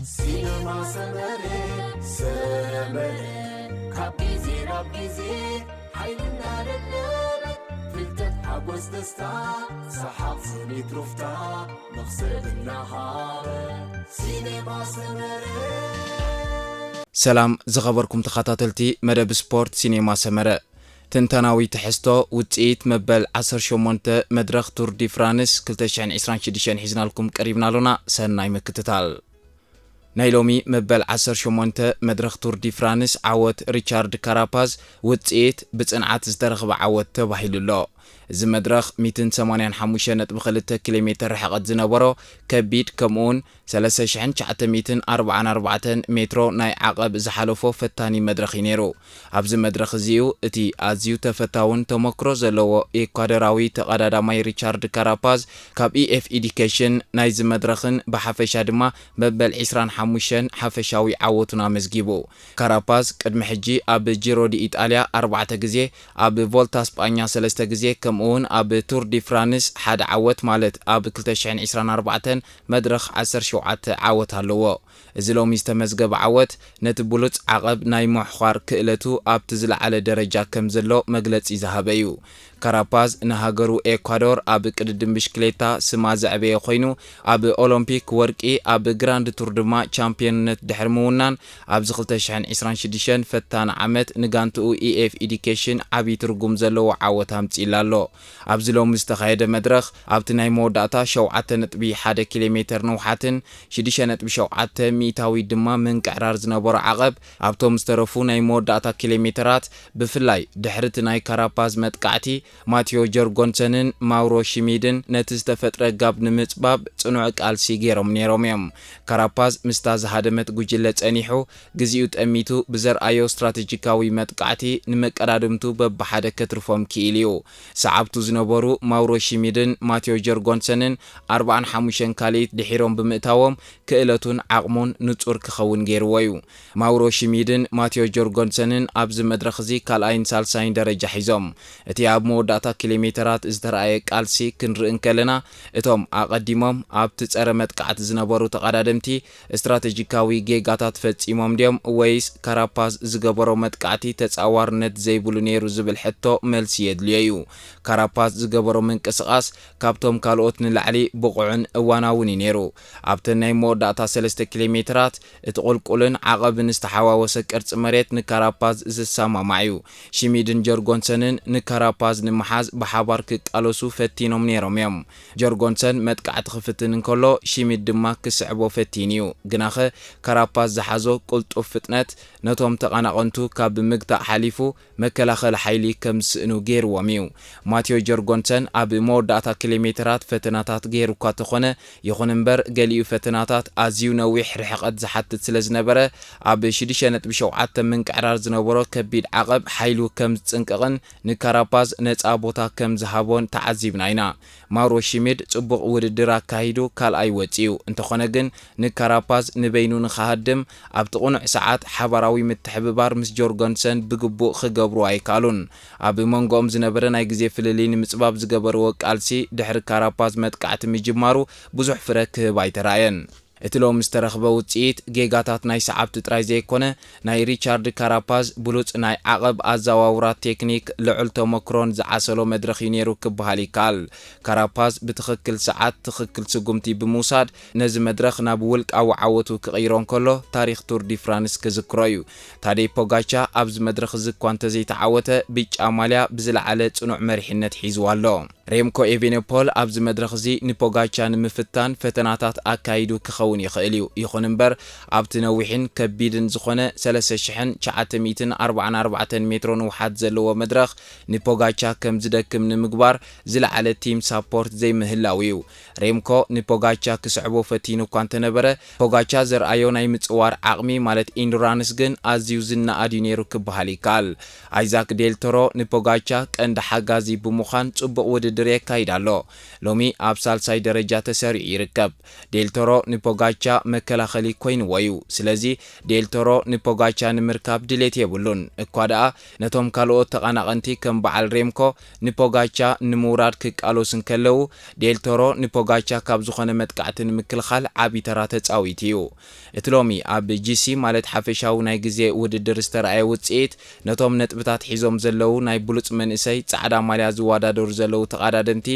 ሲነማ ሰመረ፣ ሰመረ፣ ካብ ግዜ ናብ ግዜ ሓይልና ለበበ፣ ፍልጠት ሓጎስ ደስታ፣ ሰሓቕ ስኒት ሩፍታ፣ መኽሰብ እናሃበ፣ ሲነማ ሰመረ። ሰላም ዝኸበርኩም ተኸታተልቲ መደብ ስፖርት ሲኔማ ሰመረ። ትንተናዊ ትሕዝቶ ውጽኢት መበል ዓሰርተ ሸሞንተ መድረኽ ቱር ዲ ፍራንስ ክልተ ሽሕን ዕስራን ሽዱሽተን ሒዝናልኩም ቀሪብና ኣሎና። ሰናይ ምክትታል። ናይ ሎሚ መበል ዓሰርተ ሸሞንተ መድረኽ ቱር ዲ ፍራንስ ዓወት ሪቻርድ ካራፓዝ ውጽኢት ብጽንዓት ዝተረኽበ ዓወት ተባሂሉ ኣሎ። እዚ መድረኽ ሚእትን ሰማንያን ሓሙሽተ ነጥቢ ክልተ ኪሎ ሜትር ርሕቐት ዝነበሮ ከቢድ ከምኡውን ሰለስተ ሽሕን ትሽዓተ ሚእትን ኣርባዓን ኣርባዕተን ሜትሮ ናይ ዓቐብ ዝሓለፎ ፈታኒ መድረኽ እዩ ነይሩ። ኣብዚ መድረኽ እዚኡ እቲ ኣዝዩ ተፈታውን ተመክሮ ዘለዎ ኤኳዶራዊ ተቐዳዳማይ ሪቻርድ ካራፓዝ ካብ ኢኤፍ ኤዲኬሽን ናይዚ መድረኽን ብሓፈሻ ድማ መበል ዕስራን ሓሙሽተን ሓፈሻዊ ዓወቱን ኣመዝጊቡ። ካራፓዝ ቅድሚ ሕጂ ኣብ ጂሮ ዲ ኢጣልያ ኣርባዕተ ግዜ፣ ኣብ ቮልታ ስጳኛ ሰለስተ ግዜ ከምኡውን ኣብ ቱር ዲ ፍራንስ ሓደ ዓወት ማለት ኣብ ክልተ ሽሕን ዕስራን ኣርባዕተን መድረኽ ዓሰርተ ሸውዓተ ዓወት ኣለዎ። እዚ ሎሚ ዝተመዝገበ ዓወት ነቲ ብሉጽ ዓቐብ ናይ ምሕዃር ክእለቱ ኣብቲ ዝለዓለ ደረጃ ከም ዘሎ መግለጺ ዝሃበ እዩ። ካራፓዝ ንሃገሩ ኤኳዶር ኣብ ቅድድም ብሽክሌታ ስማ ዘዕበየ ኮይኑ፣ ኣብ ኦሎምፒክ ወርቂ፣ ኣብ ግራንድ ቱር ድማ ቻምፒዮንነት ድሕሪ ምውናን ኣብዚ ክልተ ሽሕን ዕስራን ሽዱሽተን ፈታኒ ዓመት ንጋንትኡ ኢኤፍ ኤዲኬሽን ዓቢ ትርጉም ዘለዎ ዓወት ኣምጺእላ ኣሎ። ኣብዚ ሎሚ ዝተኻየደ መድረኽ ኣብቲ ናይ መወዳእታ ሸውዓተ ነጥቢ ሓደ ኪሎ ሜትር ንውሓትን ሽዱሽተ ነጥቢ ሸውዓተ ሚእታዊ ድማ ምንቅዕራር ዝነበሮ ዓቐብ ኣብቶም ዝተረፉ ናይ መወዳእታ ኪሎ ሜትራት ብፍላይ ድሕሪ እቲ ናይ ካራፓዝ መጥቃዕቲ ማቲዮ ጀርጎንሰንን ማውሮ ሽሚድን ነቲ ዝተፈጥረ ጋብ ንምጽባብ ጽኑዕ ቃልሲ ገይሮም ነይሮም እዮም። ካራፓዝ ምስታ ዝሃደመት ጉጅለ ጸኒሑ ግዜኡ ጠሚቱ ብዘርኣዮ ስትራተጂካዊ መጥቃዕቲ ንመቀዳድምቱ በብሓደ ከትርፎም ክኢሉ እዩ። ሰዓብቱ ዝነበሩ ማውሮ ሽሚድን ማቲዮ ጀርጎንሰንን ኣርባዓን ሓሙሽተን ካልኢት ድሒሮም ብምእታዎም ክእለቱን ዓቕሙን ንጹር ክኸውን ገይርዎ እዩ። ማውሮ ሽሚድን ማቲዮ ጆርጎንሰንን ኣብዚ መድረኽ እዚ ካልኣይን ሳልሳይን ደረጃ ሒዞም። እቲ ኣብ መወዳእታ ኪሎ ሜተራት ዝተራእየ ቃልሲ ክንርኢ እንከለና፣ እቶም ኣቐዲሞም ኣብቲ ጸረ መጥቃዕቲ ዝነበሩ ተቐዳደምቲ ስትራተጂካዊ ጌጋታት ፈጺሞም ድዮም ወይስ ካራፓዝ ዝገበሮ መጥቃዕቲ ተጻዋርነት ዘይብሉ ነይሩ ዝብል ሕቶ መልሲ የድልዮ እዩ። ካራፓዝ ዝገበሮ ምንቅስቓስ ካብቶም ካልኦት ንላዕሊ ብቑዕን እዋናውን እዩ ነይሩ። ኣብተን ናይ መወዳእታ ሰለስተ ኪሎ ሜትራት፣ እቲ ቁልቁልን ዓቐብን ዝተሓዋወሰ ቅርጺ መሬት ንካራፓዝ ዝሰማማዕ እዩ። ሽሚድን ጀርጎንሰንን ንካራፓዝ ንምሓዝ ብሓባር ክቃለሱ ፈቲኖም ነይሮም እዮም። ጀርጎንሰን መጥቃዕቲ ክፍትን እንከሎ፣ ሽሚድ ድማ ክስዕቦ ፈቲኑ እዩ። ግናኸ፣ ካራፓዝ ዝሓዞ ቅልጡፍ ፍጥነት ነቶም ተቐናቐንቱ ካብ ምግታእ ሓሊፉ፣ መከላኸሊ ሓይሊ ከም ዝስእኑ ገይርዎም እዩ። ማቲዮ ጀርጎንሰን ኣብ መወዳእታ ኪሎ ሜተራት ፈተናታት ገይሩ እኳ ተኾነ፣ ይኹን እምበር ገሊኡ ፈተናታት ኣዝዩ ነዊሕ ርሕቐት ዝሓትት ስለ ዝነበረ፣ ኣብ ሽዱሽተ ነጥቢ ሸውዓተ ምንቅዕራር ዝነበሮ ከቢድ ዓቐብ ሓይሉ ከም ዝጽንቀቕን ንካራፓዝ ነጻ ቦታ ከም ዝሃቦን ተዓዚብና ኢና። ማውሮ ሽሚድ ጽቡቕ ውድድር ኣካሂዱ ካልኣይ ወጺኡ። እንተኾነ ግን ንካራፓዝ ንበይኑ ንኽሃድም ኣብቲ ቅኑዕ ሰዓት ሓባራዊ ምትሕብባር ምስ ጆርገንሰን ብግቡእ ክገብሩ ኣይከኣሉን። ኣብ መንጎኦም ዝነበረ ናይ ግዜ ፍልልይ ንምጽባብ ዝገበርዎ ቃልሲ ድሕሪ ካራፓዝ መጥቃዕቲ ምጅማሩ ብዙሕ ፍረ ክህብ ኣይተራእየን። እቲ ሎሚ ዝተረኽበ ውጽኢት ጌጋታት ናይ ሰዓብቲ ጥራይ ዘይኮነ፣ ናይ ሪቻርድ ካራፓዝ ብሉጽ ናይ ዓቐብ ኣዘዋውራ ቴክኒክ፣ ልዑል ተመክሮን ዝዓሰሎ መድረኽ እዩ ነይሩ ክበሃል ይከኣል። ካራፓዝ ብትኽክል ሰዓት ትኽክል ስጉምቲ ብምውሳድ ነዚ መድረኽ ናብ ውልቃዊ ዓወቱ ክቕይሮ እንከሎ ታሪኽ ቱር ዲ ፍራንስ ክዝክሮ እዩ። ታደይ ፖጋቻ ኣብዚ መድረኽ እዚ እኳ እንተዘይተዓወተ ብጫ ማልያ ብዝለዓለ ጽኑዕ መሪሕነት ሒዝዋ ኣሎ። ሬምኮ ኤቬነፖል ኣብዚ መድረኽ እዚ ንፖጋቻ ንምፍታን ፈተናታት ኣካይዱ ክኸውን ይኽእል እዩ። ይኹን እምበር ኣብቲ ነዊሕን ከቢድን ዝኾነ ሰለስተ ሽሕን ትሽዓተ ሚእትን ኣርባዓን ኣርባዕተን ሜትሮ ንውሓት ዘለዎ መድረኽ ንፖጋቻ ከም ዝደክም ንምግባር ዝለዓለ ቲም ሳፖርት ዘይምህላው እዩ። ሬምኮ ንፖጋቻ ክስዕቦ ፈቲኑ እኳ እንተነበረ፣ ፖጋቻ ዘርኣዮ ናይ ምጽዋር ዓቕሚ ማለት ኢንዱራንስ ግን ኣዝዩ ዝነኣድ እዩ ነይሩ ክበሃል ይከኣል። ኣይዛክ ዴልቶሮ ንፖጋቻ ቀንዲ ሓጋዚ ብምዃን ጽቡቕ ውድድር የካይድ ኣሎ። ሎሚ ኣብ ሳልሳይ ደረጃ ተሰሪዑ ይርከብ። ዴልቶሮ ንፖጋ ፖጋቻ መከላኸሊ ኮይንዎ እዩ። ስለዚ ዴልቶሮ ንፖጋቻ ንምርካብ ድሌት የብሉን። እኳ ደኣ ነቶም ካልኦት ተቓናቐንቲ ከም በዓል ሬምኮ ንፖጋቻ ንምውራድ ክቃለሱ እንከለዉ፣ ዴልቶሮ ንፖጋቻ ካብ ዝኾነ መጥቃዕቲ ንምክልኻል ዓቢ ተራ ተጻዊቱ እዩ። እቲ ሎሚ ኣብ ጂሲ ማለት ሓፈሻዊ ናይ ግዜ ውድድር ዝተረኣየ ውጽኢት፣ ነቶም ነጥብታት ሒዞም ዘለዉ ናይ ብሉጽ መንእሰይ ጻዕዳ ማልያ ዝወዳደሩ ዘለዉ ተቐዳደምቲ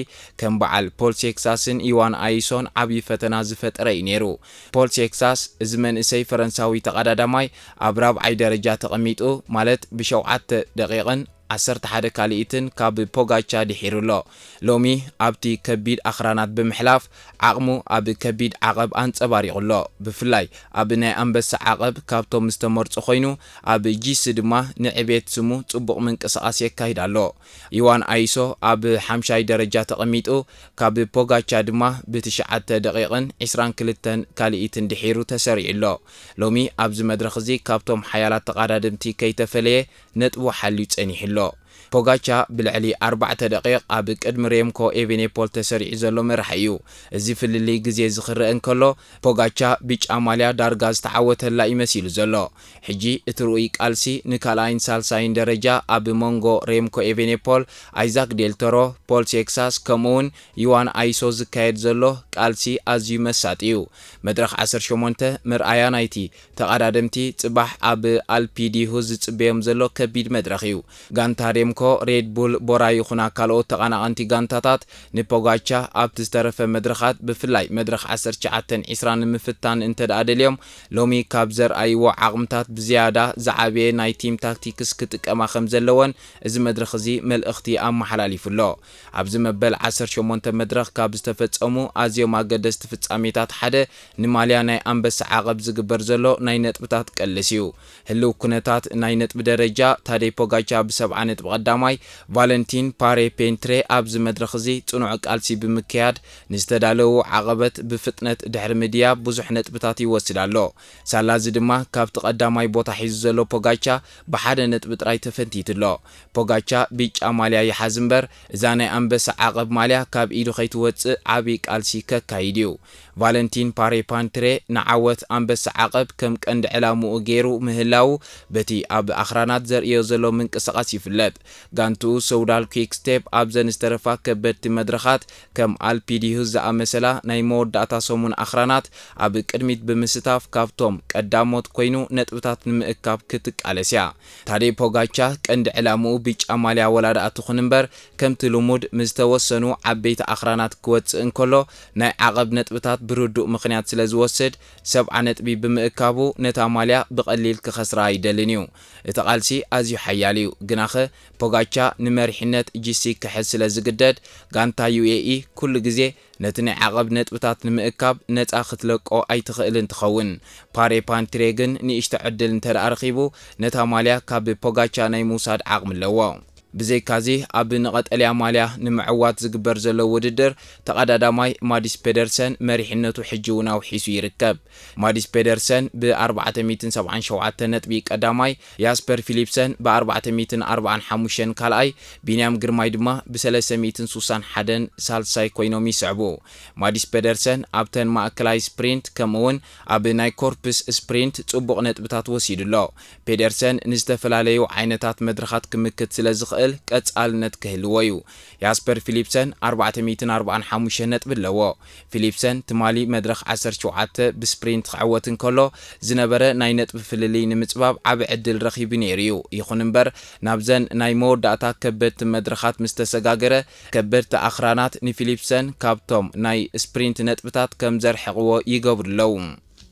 ከም በዓል ፖል ሴክሳስን ኢዋን ኣይሶን ዓቢ ፈተና ዝፈጠረ እዩ ነይሩ። ፖል ሴክሳስ፣ እዚ መንእሰይ ፈረንሳዊ ተቐዳዳማይ፣ ኣብ ራብዓይ ደረጃ ተቐሚጡ፣ ማለት ብሸውዓተ ደቂቕን ዓሰርተ ሓደ ካልኢትን ካብ ፖጋቻ ድሒሩ ኣሎ። ሎሚ ኣብቲ ከቢድ ኣኽራናት ብምሕላፍ ዓቕሙ ኣብ ከቢድ ዓቐብ ኣንጸባሪቑ ኣሎ። ብፍላይ ኣብ ናይ ኣንበሳ ዓቐብ ካብቶም ዝተመርጹ ኮይኑ፣ ኣብ ጂሲ ድማ ንዕቤት ስሙ ጽቡቕ ምንቅስቓስ የካይድ ኣሎ። ኢዋን ኣይሶ ኣብ ሓምሻይ ደረጃ ተቐሚጡ፣ ካብ ፖጋቻ ድማ ብትሽዓተ ደቂቕን ዕስራን ክልተን ካልኢትን ድሒሩ ተሰሪዑ ኣሎ። ሎሚ ኣብዚ መድረኽ እዚ ካብቶም ሓያላት ተቐዳደምቲ ከይተፈለየ ነጥቡ ሓልዩ ጸኒሑ ኣሎ። ፖጋቻ ብልዕሊ ኣርባዕተ ደቂቕ ኣብ ቅድሚ ሬምኮ ኤቬኔፖል ተሰሪዑ ዘሎ መራሒ እዩ። እዚ ፍልልይ ግዜ እዚ ክረአ እንከሎ፣ ፖጋቻ ብጫ ማልያ ዳርጋ ዝተዓወተላ እዩ መሲሉ ዘሎ። ሕጂ እቲ ርኡይ ቃልሲ ንካልኣይን ሳልሳይን ደረጃ ኣብ መንጎ ሬምኮ ኤቬኔፖል፣ ኣይዛክ ዴልቶሮ፣ ፖል ሴክሳስ ከምኡውን ዩዋን ኣይሶ ዝካየድ ዘሎ ቃልሲ ኣዝዩ መሳጢ እዩ። መድረኽ ዓሰርተ ሸሞንተ መርኣያ ናይቲ ተቐዳደምቲ ጽባሕ ኣብ ኣልፒዲሁ ዝጽበዮም ዘሎ ከቢድ መድረኽ እዩ። ጋንታ ሬምኮ፣ ሬድ ቡል፣ ቦራ ይኹና ካልኦት ተቐናቐንቲ ጋንታታት ንፖጋቻ ኣብቲ ዝተረፈ መድረኻት ብፍላይ መድረኽ ዓሰርተ ትሽዓተን ዕስራን ንምፍታን እንተደኣ ደልዮም ሎሚ ካብ ዘርኣይዎ ዓቕምታት ብዝያዳ ዝዓበየ ናይ ቲም ታክቲክስ ክጥቀማ ከም ዘለወን እዚ መድረኽ እዚ መልእኽቲ ኣመሓላሊፉ ኣሎ። ኣብዚ መበል ዓሰርተ ሸሞንተ መድረኽ ካብ ዝተፈጸሙ ኣዝዮም ኣገደስቲ ፍጻሜታት ሓደ ንማልያ ናይ ኣንበሳ ዓቐብ ዝግበር ዘሎ ናይ ነጥብታት ቀልስ እዩ። ህልው ኩነታት ናይ ነጥቢ ደረጃ ታደይ ፖጋቻ ብሰብዓ ነጥቢ ቀዳማይ፣ ቫለንቲን ፓሬ ፔንትሬ ኣብዚ መድረኽ እዚ ጽኑዕ ቃልሲ ብምክያድ ንዝተዳለዉ ዓቐበት ብፍጥነት ድሕሪ ምድያብ ብዙሕ ነጥብታት ይወስድ ኣሎ። ሳላ እዚ ድማ ካብቲ ቀዳማይ ቦታ ሒዙ ዘሎ ፖጋቻ ብሓደ ነጥቢ ጥራይ ተፈንቲቱ ኣሎ። ፖጋቻ ብጫ ማልያ ይሓዝ እምበር እዛ ናይ ኣንበሳ ዓቐብ ማልያ ካብ ኢዱ ከይትወጽእ ዓቢ ቃልሲ ከካይድ እዩ። ቫለንቲን ፓሬ ፓንትሬ ንዓወት ኣንበሳ ዓቐብ ከም ቀንዲ ዕላምኡ ገይሩ ምህላዉ በቲ ኣብ ኣኽራናት ዘርእዮ ዘሎ ምንቅስቓስ ይፍለጥ። ጋንትኡ ሰውዳል ኩክ ስቴፕ ኣብዘን ዝተረፋ ከበድቲ መድረኻት ከም ኣልፒዲሁስ ዝኣመሰላ ናይ መወዳእታ ሰሙን ኣኽራናት ኣብ ቅድሚት ብምስታፍ ካብቶም ቀዳሞት ኮይኑ ነጥብታት ንምእካብ ክትቃለስ እያ። ታደይ ፖጋቻ ቀንዲ ዕላምኡ ብጫ ማልያ ወላ ደኣ ትኹን እምበር ከምቲ ልሙድ ምስ ተወሰኑ ዓበይቲ ኣኽራናት ክወጽእ እንከሎ ናይ ዓቐብ ነጥብታት ብርዱእ ምኽንያት ስለ ዝወስድ ሰብዓ ነጥቢ ብምእካቡ ነታ ማልያ ብቐሊል ክኸስራ ኣይደልን እዩ። እቲ ቃልሲ ኣዝዩ ሓያል እዩ። ግናኸ ፖጋቻ ንመሪሕነት ጂሲ ክሕዝ ስለ ዝግደድ ጋንታ ዩኤኢ ኩሉ ግዜ ነቲ ናይ ዓቐብ ነጥብታት ንምእካብ ነጻ ክትለቆ ኣይትኽእልን ትኸውን። ፓሬ ፓንትሬ ግን ንእሽቶ ዕድል እንተደኣ ረኺቡ ነታ ማልያ ካብ ፖጋቻ ናይ ምውሳድ ዓቕሚ ኣለዎ። ብዘይካዚ ኣብ ንቐጠልያ ማልያ ንምዕዋት ዝግበር ዘሎ ውድድር ተቐዳዳማይ ማዲስ ፔደርሰን መሪሕነቱ ሕጂ እውን ኣውሒሱ ይርከብ። ማዲስ ፔደርሰን ብ ኣርባዕተ ሚእትን ሰብዓን ሸውዓተን ነጥቢ ቀዳማይ፣ ያስፐር ፊሊፕሰን ብ ኣርባዕተ ሚእትን ኣርባዓን ሓሙሽተን ካልኣይ፣ ቢንያም ግርማይ ድማ ብ ሰለስተ ሚእትን ስሳን ሓደን ሳልሳይ ኮይኖም ይስዕቡ። ማዲስ ፔደርሰን ኣብተን ማእከላይ ስፕሪንት ከምኡውን ኣብ ናይ ኮርፕስ ስፕሪንት ጽቡቕ ነጥብታት ወሲዱ ኣሎ። ፔደርሰን ንዝተፈላለዩ ዓይነታት መድረኻት ክምክት ስለ ዝኽእል ቀጻልነት ክህልዎ እዩ። ያስፐር ፊሊፕሰን ኣርባዕተ ሚእትን ኣርባዓን ሓሙሽተን ነጥቢ ኣለዎ። ፊሊፕሰን ትማሊ መድረኽ ዓሰርተ ሸውዓተ ብስፕሪንት ክዕወት እንከሎ ዝነበረ ናይ ነጥቢ ፍልልይ ንምጽባብ ዓቢ ዕድል ረኺቡ ነይሩ እዩ። ይኹን እምበር ናብዘን ናይ መወዳእታ ከበድቲ መድረኻት ምስ ተሰጋገረ ከበድቲ ኣኽራናት ንፊሊፕሰን ካብቶም ናይ ስፕሪንት ነጥብታት ከም ዘርሕቕዎ ይገብሩ ኣለዉ።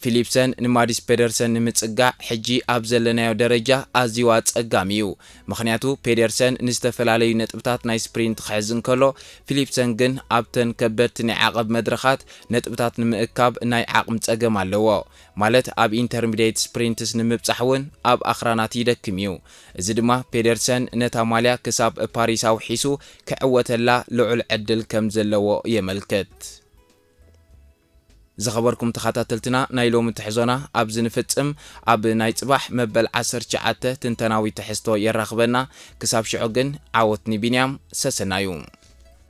ፊሊፕሰን ንማዲስ ፔደርሰን ንምጽጋዕ ሕጂ ኣብ ዘለናዮ ደረጃ ኣዝዩ ኣጸጋሚ እዩ። ምኽንያቱ ፔደርሰን ንዝተፈላለዩ ነጥብታት ናይ ስፕሪንት ክሕዝ እንከሎ ፊሊፕሰን ግን ኣብተን ከበድቲ ናይ ዓቐብ መድረኻት ነጥብታት ንምእካብ ናይ ዓቕሚ ጸገም ኣለዎ። ማለት ኣብ ኢንተርሚዲየት ስፕሪንትስ ንምብጻሕ እውን ኣብ ኣኽራናት ይደክም እዩ። እዚ ድማ ፔደርሰን ነታ ማልያ ክሳብ ፓሪስ ኣውሒሱ ክዕወተላ ልዑል ዕድል ከም ዘለዎ የመልክት። ዝኸበርኩም ተኸታተልትና ናይ ሎሚ ትሕዞና ኣብዚ ንፍጽም። ኣብ ናይ ጽባሕ መበል ዓሰርተ ትሽዓተ ትንተናዊ ትሕዝቶ የራኽበና። ክሳብ ሽዑ ግን ዓወት ንቢንያም ሰሰናዩ።